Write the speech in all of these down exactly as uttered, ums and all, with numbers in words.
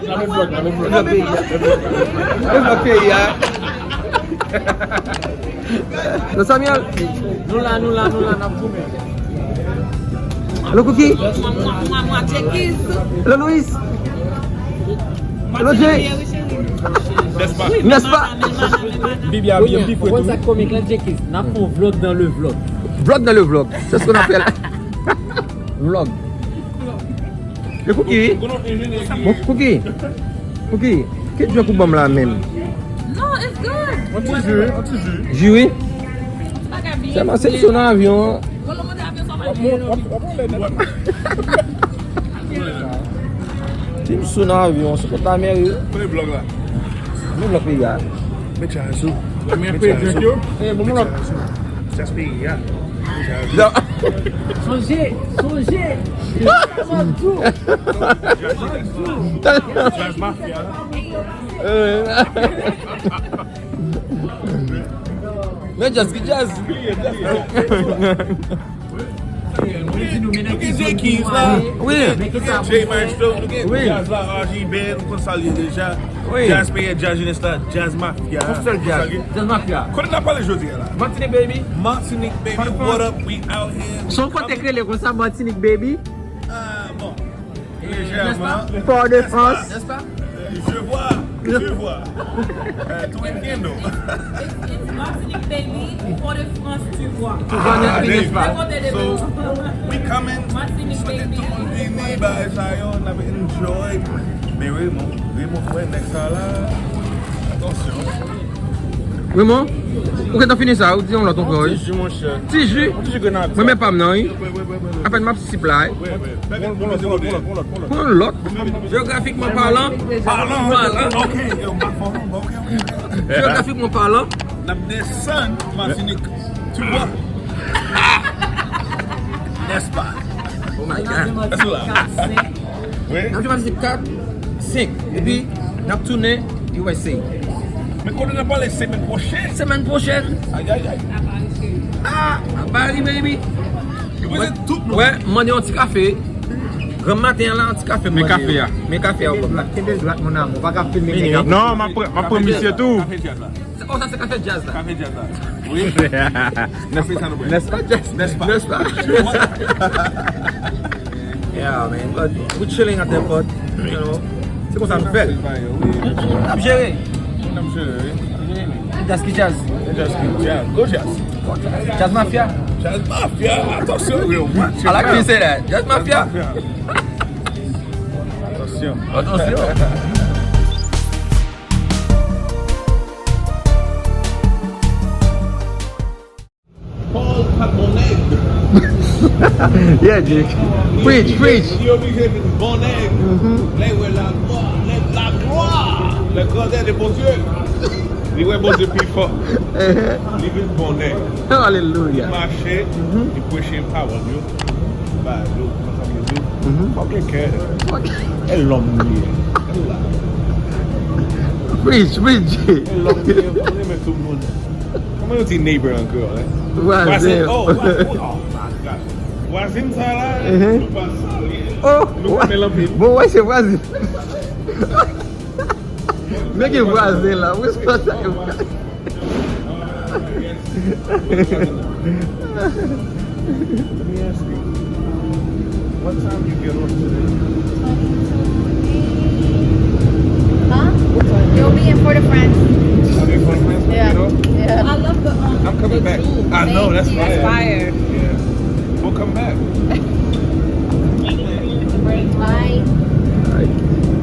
Vlog peyi a. Vlog peyi a. Don Samuel. Nou la, nou la, nou la, n ap goumen. Hello Cookie. Hello Louis. Hello Jay. Nèspa? Bibi a byen pi fre tou. Konn sa k komik la, Jenkins? N ap fè yon vlog dans le vlog. Vlog dans le vlog. C'est ce qu'on appelle vlog. E Cookie, wi. Bon, Cookie. Cookie, ki djòk ou ban m la menm? Non, it's good. Yon ti ji, yon ti ji. Ji, wi. Sèlman se m sou nan avyon an. Si m sou nan avyon, se kont lamè, wi. Kote vlog la? Men vlog peyi a. Men djaz ou. Men djaz ou. Eh, bon, bon, djaz ou. Djaz peyi a. Sonje, sonje. Djaz mafya. Men djaz ki djaz. Nou gen Jay Keys la. Wi. Nou gen Jay Maestro, nou gen djaz la, R J Band, nou konn sa l ye deja. Wi. Djaz peyi a, djaz jenès la, djaz mafya. Yon sèl djaz. Djaz mafya. Kote n ap pale jodi a la? Martinique baby. Martinique baby, what up, we out here. Son kote k rele konsa, Martinique baby. Ah, bon. Lejèman. Fort-de-France. Nèspa? Je vois, je vois. Euh, tú entiendo. It's, it's Martinique, baby. Fort-de-France, tu vois. Ah, there you go. So, we coming. Swete tout moun vini, bagay sa yo, n ap enjoy. Men Raymond, Raymond, frè, nèg sa la. Atansyon. Raymond, ou gentan fini sa, ou di yon lòt ankò, wi. Yon ti ji, monchè. Ti ji? Yon ti ji grenadye. Mwen men pa m nan, wi. Wi, wi, wi, wi, wi. Apèn m ap sip la, wi. Wi, wi. Pran lòt, pran lòt, pran lòt, pran lòt. Pran lòt. Jeografikman palan. Palan, palan. Ok, yo, m pa fò, non, ok, ok, ok. Jeografikman palan. N ap desann Matinik. Tu vois? N'est-ce pas? Oh my God. That's a lot. Wi. N ap jwe Matinik kat, senk. Epi, n ap tounen U S A. Men kote n ap ale semèn pwochèn? Semèn pwochèn. Ay, ay, ay. Ah, a Paris, baby. Yo prese tout moun. Wè, m mande yon ti kafe. Granm maten an la, yon ti kafe m mande yo. Men kafe a. Men kafe a, w konprann. Kenbe dwat, mon amour. Pa ka filme nèg ap. Non, m ap pran, m ap pran misye tou. Kafe djaz la. Se konsa se kafe djaz la. Kafe djaz la. Wi. Nèspa? Nèspa? Nèspa? Nèspa? Yeah, man. But we chilling at the airport, you know. Se konsa nou fè l. N ap jere. N ap jere, wi. Djaz ki djaz. Djaz ki djaz. Gwo djaz. Djaz mafya. Djaz mafya. Atansyon, yo. Watch it. I like how you say that. Djaz mafya. Djaz mafya. Atansyon. Atansyon. Paul pa t bon nèg. Yeah, Jake. Preach, preach. Li oblije vin bon nèg. Lè l wè laglwa, lè laglwa, lè grandè de Bondye. Li wè Bondye pi fò. Li vin bon nèg. Alelouya. Li mache, li preche pawòl yo. Ba yo, konsa m di, fòk gen kè. E lòm li ye. Preach, preach. E lòm li ye, m renmen tout moun. Kòman yo di neighbor an kreyòl, en? Vwazen. Vwazen. Oh, vwazen. Oh my God. Vwazen sa la, nou pa salye. Oh, nou renmen l anpil. Bon, wè, se vwazen. Men gen vwazen la, wi, se pa sa yo. Let me ask you, what time you get off today? Huh? What time? You'll be in Fort-de-France. I'll be in Fort-de-France when you get off? Yeah. I love the, um, I'm coming back. I know, that's fire. That's fire. Yeah. We'll come back. Bye. Bye.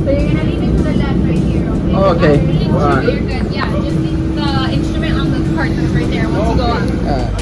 So you're gonna leave it to the left right here, okay? Okay. All right. You're good. Yeah, just leave the instrument on the cart that's right there once you go up. All right.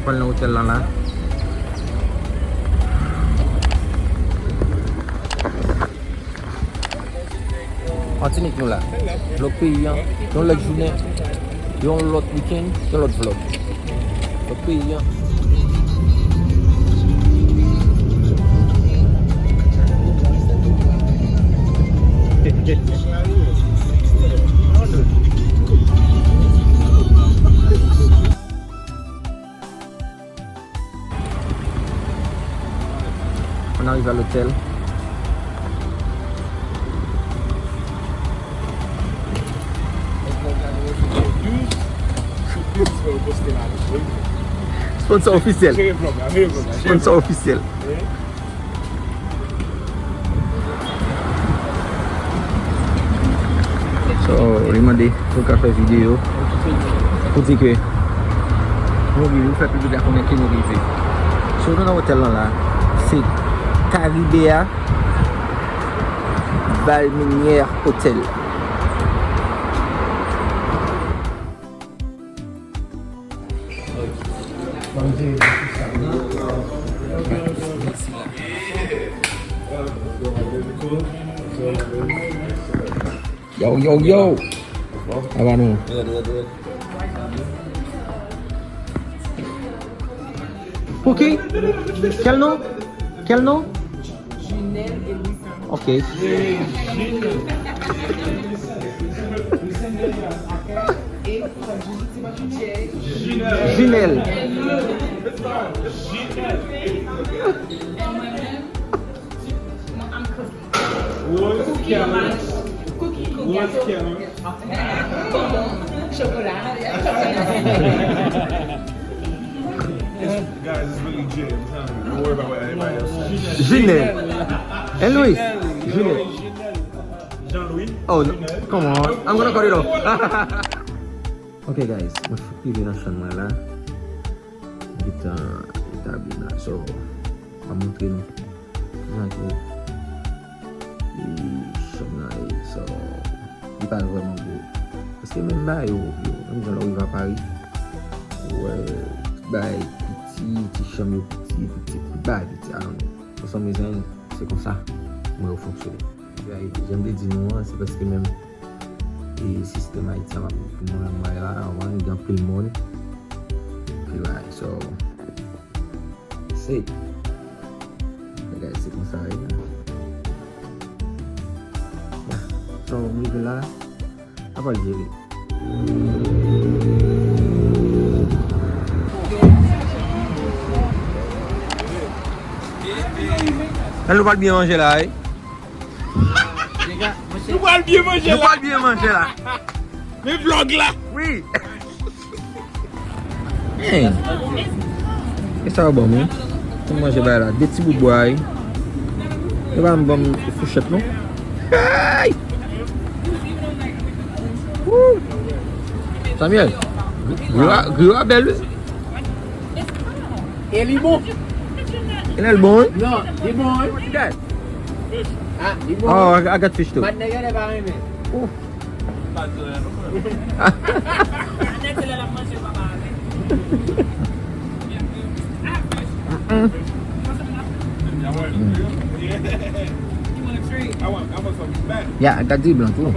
Pral nan otèl lan la. Matinik nou la. Vlòg peyi an. Yon lòt jounen. Yon lòt wikenn. Yon lòt vlòg. Vlòg peyi an. On arrive à l'hôtel. Sponsor ofisyèl. Sponsor ofisyèl. So, li mande pou l ka fè videyo pou di ke nou rive, pou fè piblik la konnen ke nou rive. So, nou nan otèl lan la, se Caribea Valminière Hotel. Yo, yo, yo. Ava nou. Pou ki? Quel nom? Quel nom? Junelle et Louis. Ok. Junelle. Rose Carrot. Rose Carrot. Bonbon, chokola. Guys, it's really Jay, I'm telling you. Don't worry about what anybody else says. Junelle. And Louis. Junelle. Jean-Louis. Oh, no. Come on. I'm gonna cut it off. Ok, guys. Mwen fèk rive nan chanm mwen la. Gentan etabli la. So, m ap montre nou. Jan ke, e, chanm nan ye, so, li pa vrèman gwo. Paske menm bagay yo, yo, menm jan lè w rive a Pari, ou wè, tout bagay piti, ti chanm yo piti, piti, tout bagay piti, I don't know. For some reason, se konsa mwen yo fonksyone. Jan m te di nou an, se paske menm, e, sistèm Ayiti an, m ap, pou mwen menm, mwen la, anvan, gen anpil moun, anpil bagay, so, Se. Bagay se konsa ye. Ya. So, m rive la. Apral jere. Ann, nou pral byen manje la, wi. Nou pral byen manje la. Nou pral byen manje la. Men vlòg la. Wi. Hey. E sa yo ban m, wi. Pou m manje bagay la. De ti bout bwa, wi. Yo pa ban m fouchèt, non. Hey! Woo! Samuel, griyo a, griyo a bèl, wi. E li bon. E lè l bon, wi? Non, li bon, wi. Gad. Ah, li bon. Oh, I, I got fish too. Madnèg pa renmen. Ooh. Yeah, I got the blanc too.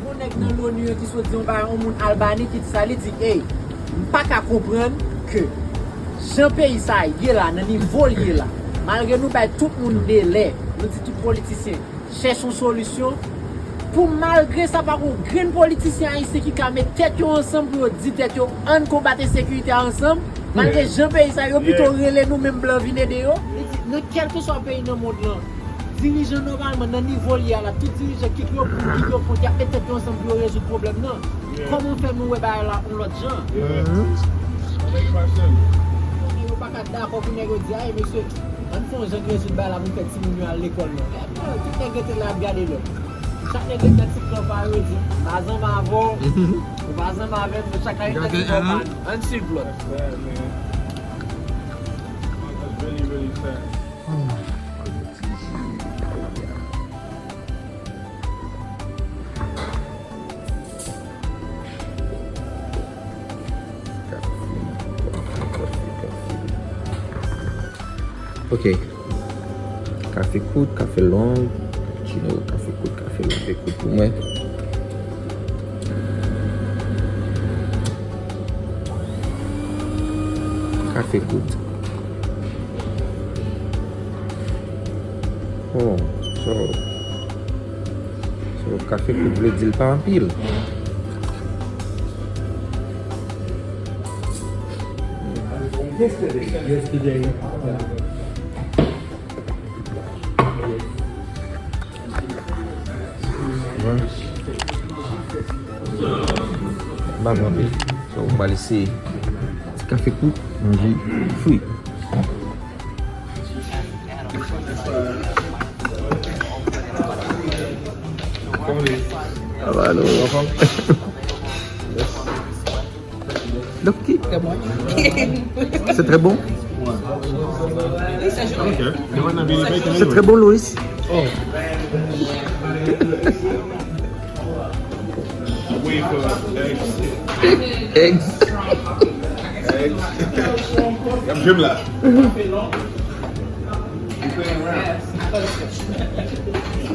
Gon nèg nan l'ONU yo ki sot di yon bagay, yon moun Albani ki di sa, li di, ey, m pa ka konprann ke jan peyi sa ye la, nan nivo l ye la, malgre nou bay tout moun delè, nou di tout politisyen, chèche yon solisyon pou malgre sa pa gon grenn politisyen ayisyen ki ka met tèt yo ansanm pou yo di tèt yo ann konbat ensekirite a ansanm, malgre jan peyi sa yo pito rele nou menm blan vin ede yo. Li di, nan kèlkeswa peyi nan mond lan, dirijan nòmalman nan nivo l ye a la, tout dirijan kit yo pou kit yo kont, y ap met tèt yo ansanm pou yo rezoud pwoblèm nan. Kòman fè nou wè bagay la yon lòt jan? Yo pa ka dakò pou nèg yo di, ay, mesye, ann fè yon jan ki rezoud bagay la pou n fè timoun yo al lekòl nan. Tout nèg rete la ap gade lòt. Chak nèg rete nan ti klan pa yo, di, m pa zanmi avè w, ou pa zanmi avè m, nou chak la rete nan ti klan pa nou. Ann swiv lòt. Ok. Kafe kout, kafe long. Cappuccino, kafe kout, kafe long, kafe kout pou mwen. Kafe kout. Oh, so, so kafe kout vle di l pa anpil. Yesterday, yesterday. M pa pran anpil. So, m pral eseye ti kafe kout, manje fri. Ava nou. Look, c'est très bon. C'est très bon, Louis. Eggs. Eggs. Y ap jwe m la.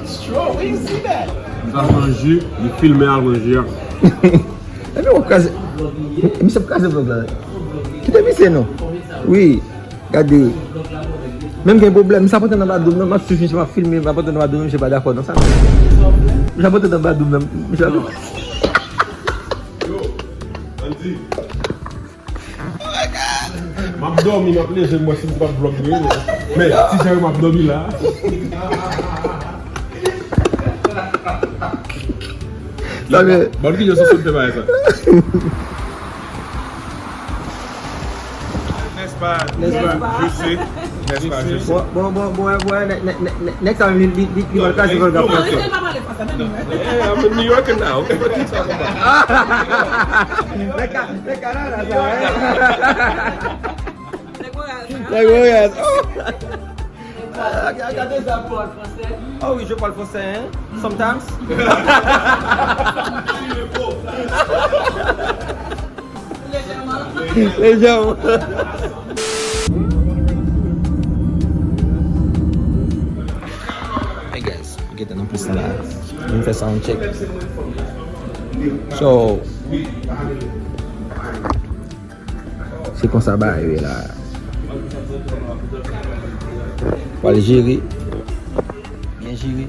Strong, where you see that? M ap manje, li filme al manje a. Epi w ap kraze. Misye ap kraze vlog la. Kite misye non. Wi. Gade. Menm gen pwoblèm. Misye ap antre nan badou m nan. M ap swiv misye, m ap filme, m ap antre nan badou m, misye pa dakò non sa. Misye ap antre nan badou m nan. Misye ap... Yo, Andy. M ap dòmi, m ap leve, m wè si m pa t vlog vre, men, men ti jan yo m ap dòmi la. Bon, ki jan sou sou te bay sa? N'est-ce pas? N'est-ce pas? Je sais. N'est-ce pas? Je sais. Bon, bon, bon, bon, bon, ne-, ne-, ne-, ne-, next time, li, li, li, li va kraze vlog la pou sa. Eh, I'm in New York now. What you talking about? Nèg ka, nèg ka la, la, sa, eh. Nèg Montréal, sa. Nèg Montréal. Oh. Gade sa. Oh oui, je parle français, hein. Sometimes. Lejèman. Hey guys, gentan nan plis la. Vin fè sound check. So, se konsa bagay yo ye la. Pral jere. Byen jere.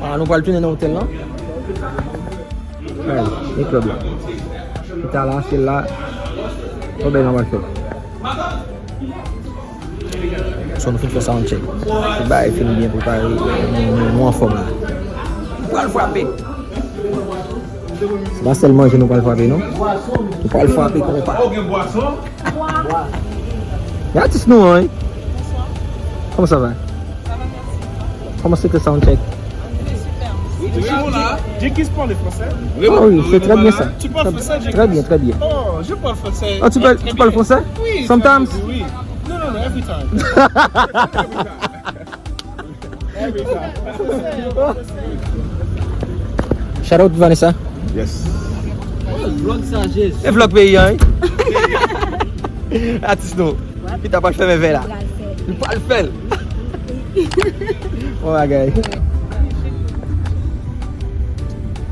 Ah, nou pral tounen nan otèl lan. Ay, e klèb la. Pita la, se la. Yon bèl nan pral fèt. So, nou fin fè sound check. Tout bagay fin byen prepare. Nou, nou, nou anfòm la. Nou pral frape. Se pa sèl manje nou pral frape, non. Nou pral frape konpa. Men atis nou an, wi. Comment ça va? Comment c'était sound check? Jenkins parle français? Ah oui, c'est très bien ça. Tu parles français, Jenkins? Très bien, très bien. Oh, je parle français. Ah, tu parles, tu parles français? Oui, sometimes? Oui. Non, non, non, every time. Shout out Vanessa. Yes. Vlog sa, Jezi. E vlog peyi an, wi. Atis nou. Pita pral fèmen vè la. Li pral fè l. Bon bagay.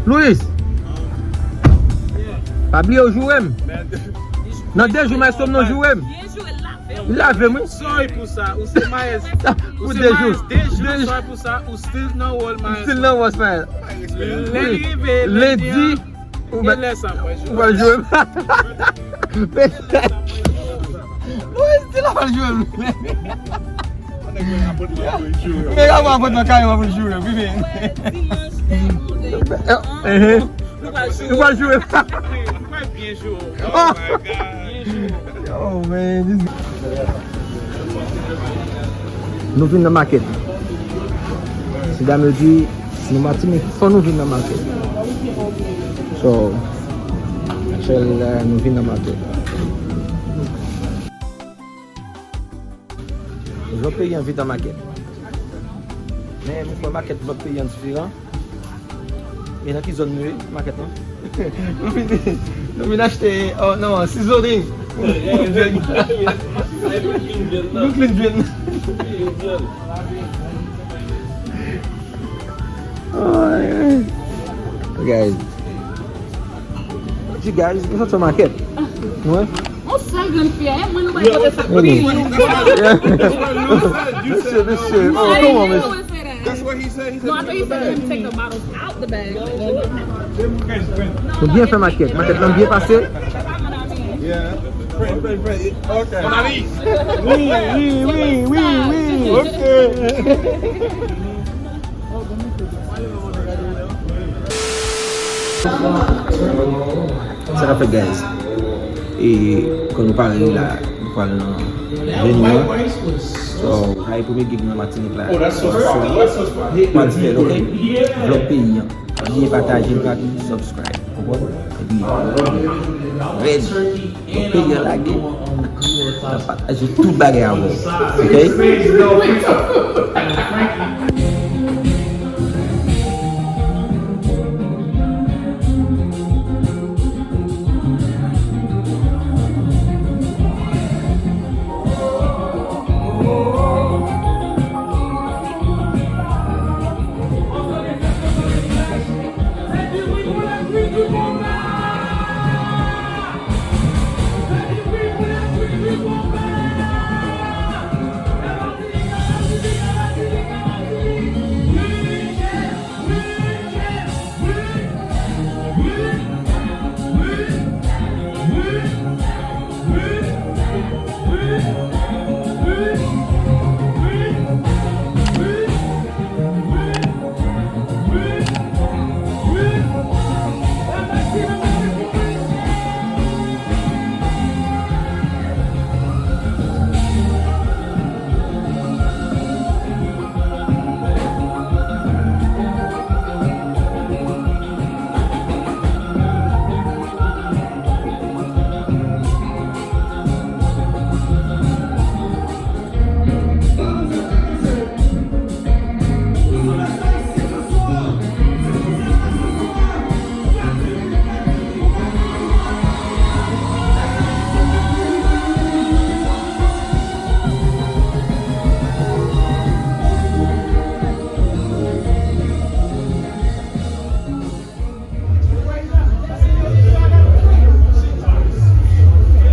Louis. Pa bliye w joure m. Nan de jou, maestro m nan joure m. Li lave m, wi. Sorry pou sa, ou se maestro. Ou se maestro de jou, sorry pou sa, ou still nan wòl maestro. Still nan wòl maestro. Lè li rive lendi, ou lè sa mwen jwe. Ou va jwe. Ou still ap jwe. Men apot mwen kare w ap jwe, wi. Dimanch, lendi, nou pral jwe. Nou pral jwe. Nou pral byen jwe. Oh my God. Byen jwe. Oh, man, this... Nou vin nan makèt. Medam yo di, Nou Matinik, fò nou vin nan makèt. So, sèl, eh, nou vin nan makèt. Lòt peyi an vin nan makèt. Men, mwen kwè makèt lòt peyi an diferan. E nan ki zòn nou ye, makèt lan? Nou vin, nou vin achte, oh, non, seasoning. Brooklyn vin. Brooklyn vin. Oh, yeah. Guys. Ti guys, nou sot makèt. Mwen. On sèl grenn fi a, e mwen nou bay pote sa. Really? Yeah. Mesye, mesye. Oh, come on, mesye. That's what he said. He said, no, I thought he said him take the bottles out the bag. Nou byen fè makèt. Makèt lan byen pase. Yeah. Pray, pray, pray. Okay. Wi, wi, wi, wi, wi. Okay. Sa k ap fèt, guys? E, kon nou pare la, nou pral nan veni an. So, sa e premye gig nan Matinik la. So, pral fè l, ok? Vlog peyi an. Pa bliye pataje, pa bliye subscribe. Konprann? Epi, red. Donk, peyi an lage, n ap pataje tout bagay avè w. Ok?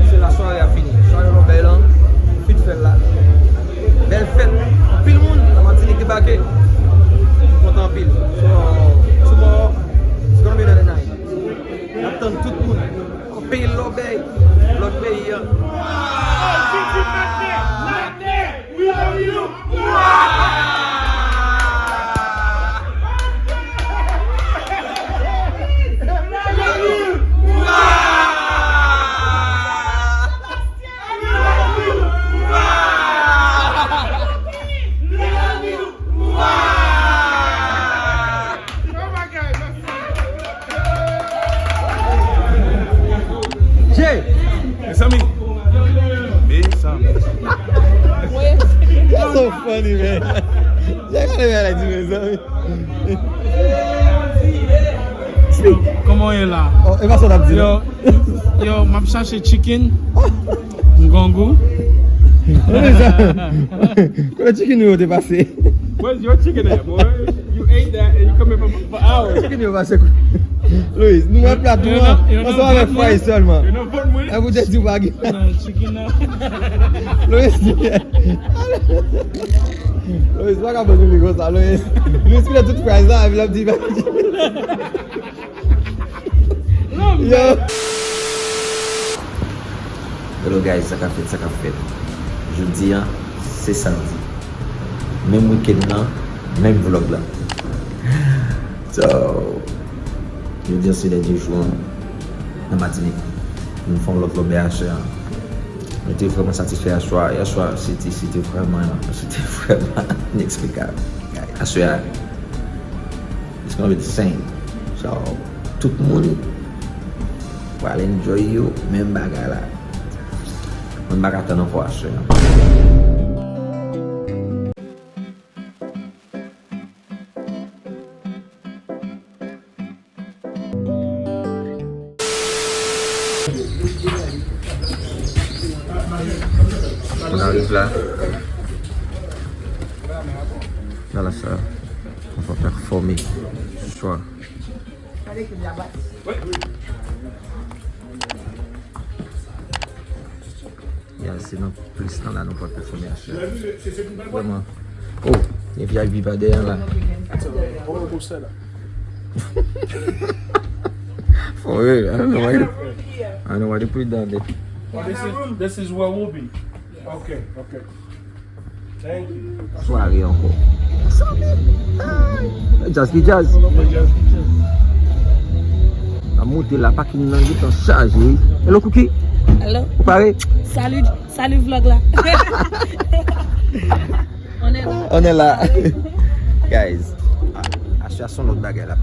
Se la sware a fini. Sware lòbèy lan, fin fè l la. Bèl fèt. Anpil moun nan Matinik debake. M kontan anpil. So, tomorrow, it's gonna be another night. N ap tann tout moun. Anpil lòbèy. Lòt peyi an. Jay! Mezanmi! Mezanmi! You're so funny, man. Jay, gade bagay la di, mezanmi. Speak. Kòman w ye la? Oh, e pa sa w t ap di, non? Yo, yo, m ap chache chicken. M grangou. Kote chicken yo te pase? Where's your chicken at, boy? You ate that and you come here for, for hours. Chicken yo pase kou. Louis, nou wè plat nou an, ansanm avèk fries sèlman. Yo nan vant mwen. E pou te di w pa gen. Nan chicken nan. Louis, Louis, pa ka ban nou li konsa, Louis. Louis, ki lè tout fries la, epi l ap di, yo. Hello guys, sa k ap fèt, sa k ap fèt. Jodi a, se samdi. Menm weekend nan, menm vlog la. So, jodi a se dènye jou an nan Matinik. Nou fè yon lòt vlog aswè a. Mwen te vrèman satisfè aswè a. Yèswa, se te, se te vrèman, se te vrèman ineksplikab. Aswè a, Gonna be the same. So, tout moun pral enjoy yo, menm bagay la. Mwen pa ka tann ankò aswè a. Nou rive la. Gala sa, nou va pèfòme se swa. Ya, se nan plis tan la nou pral pèfòme aswè. Vrèman. Oh, gen V I P pa dèyè la. For real, I don't know why they, I don't know why they put it down there. Oh, this is, this is where we'll be. Okay, okay. Thank you. Sware ankò. Djaz ki djaz. N ap moute la, pakin nan gentan chaje wi. Hello Cookie. Hello. Ou pare? Salut, salut vlog la. On est là. On est là. Guys, a- aswè a se yon lòt bagay la.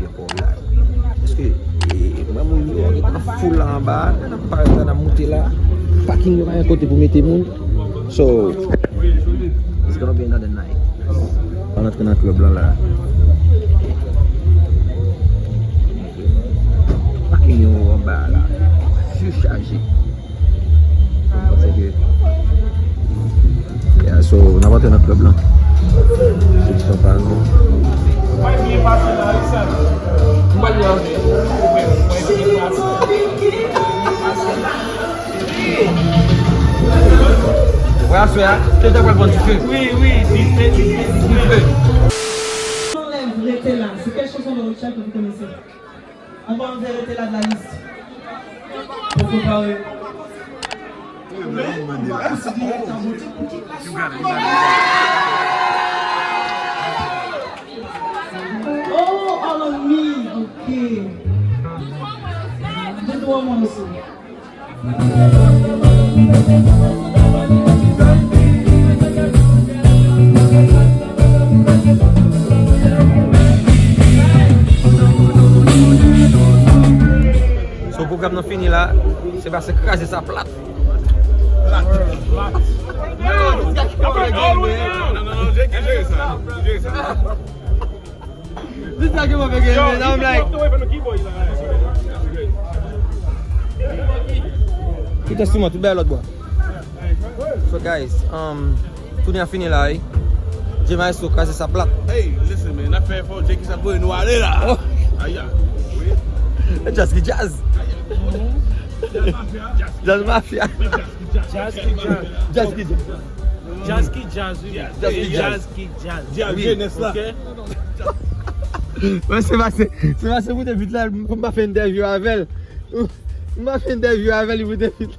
Paske, e, mwen, moun yo gentan foul la anba, n ap parèt la, n ap moute la. Pakin yo pa gen kote pou mete moun. So, it's gonna be another night. Ann antre nan club lan la. Pakin yo anba la. Sichaje. Paske, yeah, so, n ap antre nan club lan. Se ti tan pa nou. Wè aswè a, se te pral pran dife. Wi, wi, dife, dife, dife. Anlèv rete la. Se kèl chanson nan Richard ke vous connaissez? On va enlever rete la de la liste. Poko pare. Oh, all on me, ok. De twa mòso. So, pwogram nan fini la, Sebastien kraze sa plat. Plat. Plat. Non, non, non, Jake ki jere sa. Jere sa. Dis sa ke mwen fè gen, men, I'm like, tout enstriman, tout bagay lòt bò. So, guys, um, toune a fini la, wi. Jay Maestro kraze sa plat. Hey, listen, man, n ap fè efò, Jay ki sa voye nou ale la. Oh. Aya. Wi. Jazz ki jazz. Aya. Jazz Mafia. Jazz Mafia. Jazz ki jazz. Jazz ki jazz. Jazz ki jazz, wi. Jazz ki jazz. Jazz ki jazz. Jazz jenès la. Ok. Mwen, se pase, se pase pou te vit la, pou m pa fè entèvyou avè l. M pa fè entèvyou avè l, li pou te vit la.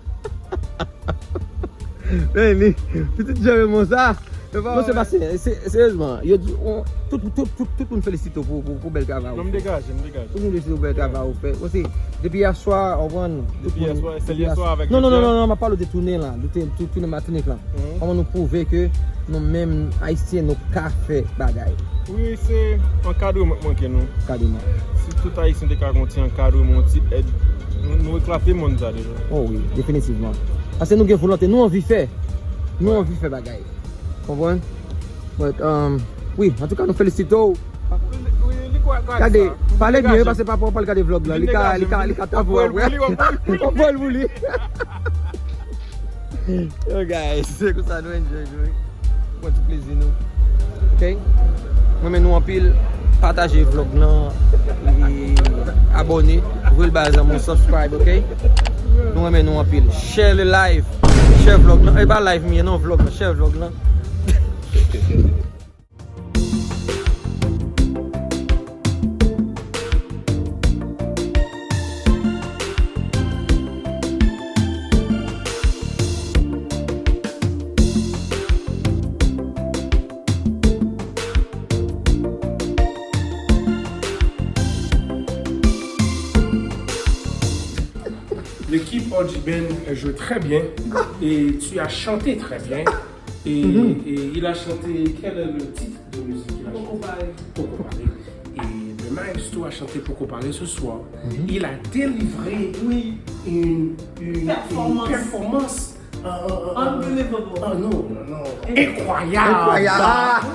Men li, pitit Jeremon sa. Non, se pase, se, seryezman, yo di, on, tout, tout, tout, tout moun felisite w pou, pou, pou bèl travay ou fè. Non, m degaje, m degaje. Tout moun felisite w pou bèl travay ou fè. Bon, se, depi yèswa, w konprann, tout moun, depi yèswa, se yèswa avèk jodi a. Non, non, non, non, non, m ap pale w de tounen la, de, de, de tounen Matinik la. Kòman nou pwouve ke nou menm Ayisyen, nou ka fè bagay? Wi, se ankadreman k manke nou. Ankadreman. Si tout Ayisyen te ka gen yon ti ankadreman, yon ti èd, nou, nou eklate mond sa deja. Oh wi, definitivman. Paske nou gen volonte, nou anvi fè. Nou anvi fè bagay. Konprann? But, um, wi, antouka, nou felisite w. Gade, pale byen, paske papa w pral gade vlog la. Li ka, li ka, li ka tap wè. W ap pran l pou li. Yo, guys, se konsa nou enjoy nou, wi. Pran ti plezi nou. Ok? Mwen renmen nou anpil. Pataje vlog lan. E abòne. Voye l bay zanmi w, subscribe, ok? Nou renmen nou anpil. Share le live. Share vlog lan. E pa live m ye non, vlog lan. Share vlog lan. L'équipe Orji Band a joué très bien et tu as chanté très bien. Et, et il a chanté, quel est le titre de musique qu'il a chanté? Poko pare. Poko pare. Et Maestro a chanté Poko Pare ce soir. Il a délivré, oui, une, une, une Performance. Performance. Euh, euh, euh, Unbelievable. Ah non, non, non. Incroyable. Incroyable.